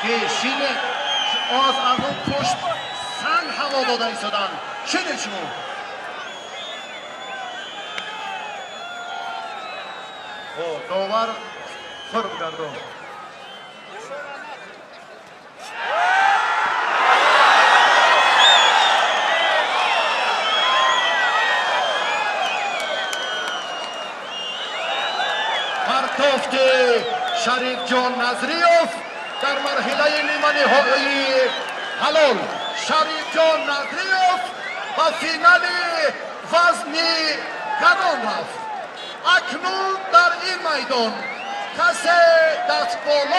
Пешине аз он пушт санг ҳаво дода истоданд. Шунед шумо. Довар сурб гардон. Партофти Шарифҷон Назриёв дар марҳилаи ниманиҳоии ҳалол. Шарифҷон Назриёв ба финали вазни гарон рафт. Акнун дар ин майдон касе дастболо